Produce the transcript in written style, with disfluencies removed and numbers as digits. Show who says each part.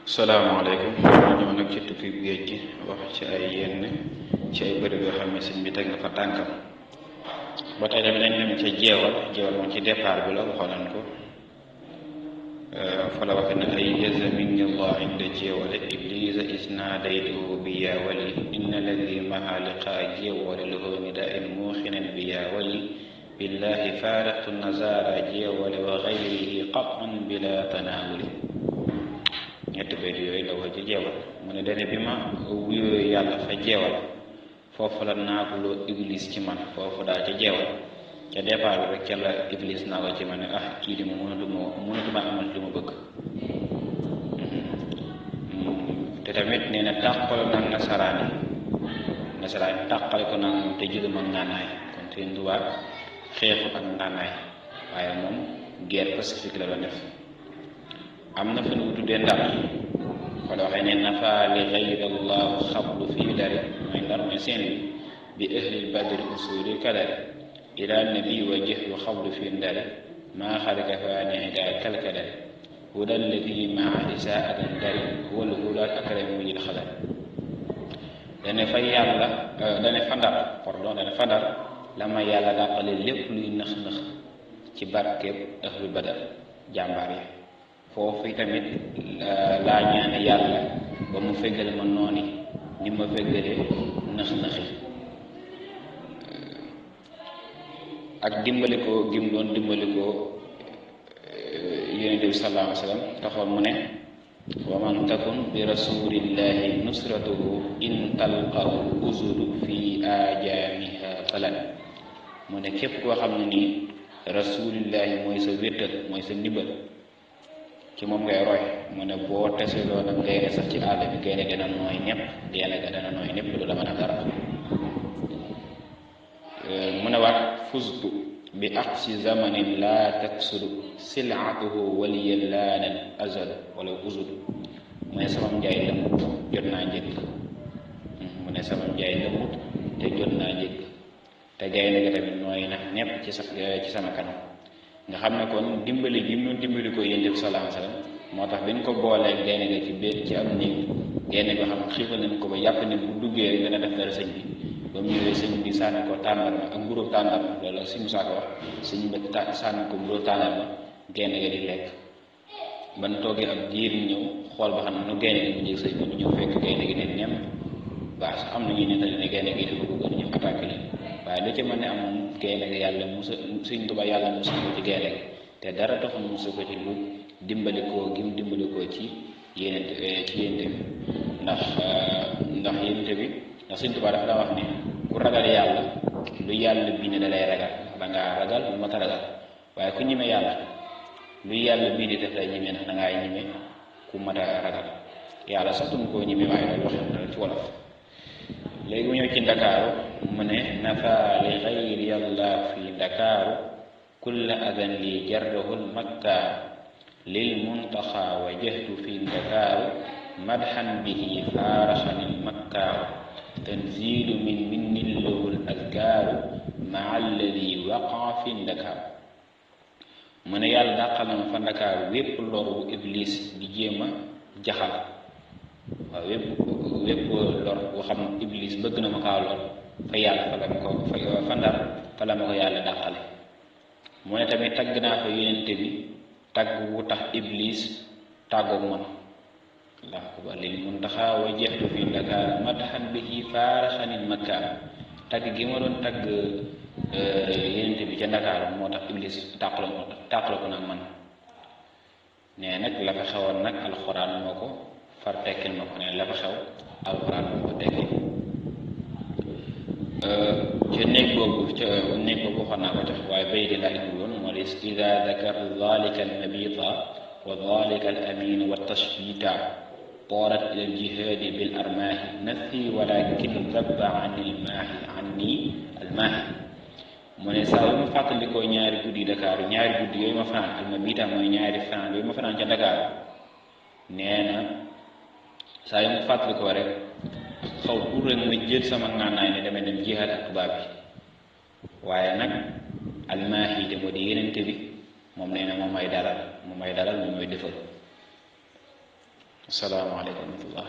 Speaker 1: salaamaaleykum. ñoo nag ci tukki géej gi wax ci ay yenn ci ay bërëb yoo xam ne sëñ bi teg na fa tànkam. ba tey tamit dañ dem ca jeewal moom ci départ bi la waxoon nañ ko fa la waxe ne ay yazaminni allah inda jeewale iblisa isnaadaytuhu bi yaa wali inna alladi maha liqaa jeewale lahu nidaa'in muuxinin bi yaa wali billahi faaraqtu nazara jeewale wa gayrihi qatan bila tanaawuli. ñetti bayt yooyu la wax ci jeewal mu ne dane bi ma wuyoo yàlla fa jeewal foofu la naakuloo iblis ci man foofu daal ca jeewal ca départ bi rek ca la iblis naa ko ci man ne kii di ma mënatuma amal li ma bëgg. te tamit nee na tàqale nag nasaraan tàqale ko nag moom te jëluma ngànnaay kon Sëriñ Tuubaa xeexu ak ngànnaay waaye moom guerre pacifique la doon def. am na fu ñu tuddee ndar wala waxee ne nafa li gayri allahu xablu fii dari mooy ndar mooy seen bi ahlil badri usuli kadari ila nabi wa jëxlu xablu fii ndari maa xarika faani ida kalkadari huda alladi maa isaatin dari wal huda akramu lil xadar. dane fa yàlla dane fa ndar la ma yàlla dàqale lépp luy nëx-nëx ci barkeeb ahlul badar jàmbaar yi. foofu tamit laa ñaane yàlla ba mu feggale ma nooni ni ma feggale nëx-nëxi ak dimbali ko gim doon dimbali ko yonent bi sallallahu alayhi wa sallam taxoon mu ne wa man takun bi rasulillahi nusratuhu in talqahu uzudu fi ajaamiha falan mu ne képp koo xam ne nii rasulillahi mooy sa wéttal mooy sa ndimbal ci moom ngay roy mu ne boo teseloo nag gaynde sax ci àll bi gaynde dana nooy nepp du la mën a dara. mu ne waat fustu bi aqsi zamanin laa taksudu silaatuhu waliya laanan azal wala uzudu mu ne sama njaay lëmbut jot naa njëkk te jot naa njëkk te gaynde ga tamit nooy na nepp ci sama kanam. nga xam ne kon dimbali gi mu dimbali ko yonent bi sallallahu alayhi wasallam moo tax bi ñu ko boolee gaynde ga ci biir ci am néeg gaynde goo xam ne xiifal nañ ko ba yàpp ne bu duggee rek dana def dara sëñ bi ba mu ñëwee sëñ bi sànni ko tàndarma ak mburu tàndarma loolu si Musaa ko wax sëñ bi sànni ko mburu tàndarma gaynde ga di lekk ban toogee ab diir ñëw xool ba xam ne nu gaynde gi mu jëg sëñ bi mu ñëw fekk gaynde gi ne nem baa sax am na ñuy nettali ne gaynde gi dafa bëggoon ñëw attaqué leen waaye lu ci mën ne am moom gaynde gi yàlla musa Sëriñ Tuubaa yàlla musa ko ci gaynde gi te dara taxul musa ko ci lu dimbali koo gi mu dimbali koo ci yénente bi ndax Sëriñ Tuubaa dafa daa wax ne ku ragal yàlla lu yàlla bind da lay ragal da ngaa ragal lu mat a ragal waaye ku ñime yàlla lu yàlla bind daf lay ñime ndax da ngaa ñime ku mat a ragal yàlla sax duñ koo ñime waaye loolu wax na ci wolof. léegi mu ñëw ci ndakaaru mu ne nafa li xayri yàlla fi ndakaaru kulla adan li jarrahul makkaaru lil muntaxa wa jahtu fi ndakaaru madhan bihi faaraxanil makkaaru tanzilu min minnillahul azkaaru maa alladi waqa fi ndakaaru mu ne yàlla dàqal na ma fa ndakaaru wépp loru iblis di jéem a jaxal waaw wépp lor boo xam iblis bëgg na ma kaa lor fa yàlla fa ndar fa la ma ko yàlla dàqale. mu ne tamit tagg naa fa yonente bi tagg wu tax iblis tàggoog man ndax ba lil muntaxa wa jeextu fi ndakaar madhan bihi faaraxanil makkaar tagg gi ma doon tagg yonente bi ca ndakaar moo tax iblis tàqala ko nag man nee nag la fa xewoon nag alxuraan moo ko far tekkil ma ko ne la fa xew alxuraan moo ko tekkil ca néeg boobu waxoon naa ko tax waaye bay di laa indi woon moo di ida dakar dalika alnabita wa dalika alamin wa tashbita toorat ila aljihaadi bil armaahi nafi walakin dabba anni almaahi mu ne saa yu ma fàttalikoo ñaari guddi Dakar ñaari guddi yooyu ma fanaan almabita mooy ñaari fanaan yooyu ma fanaan ca Dakar nee na saa yu ma fàttalikoo rek xaw pour rek ma jël sama ngànnaay ne damay dem jihaad ak tubaab bi waaye nag almaahi te moo di yenente bi moom nee na moom may dalal moom may defal asalaamaaleykum wa rahmatullah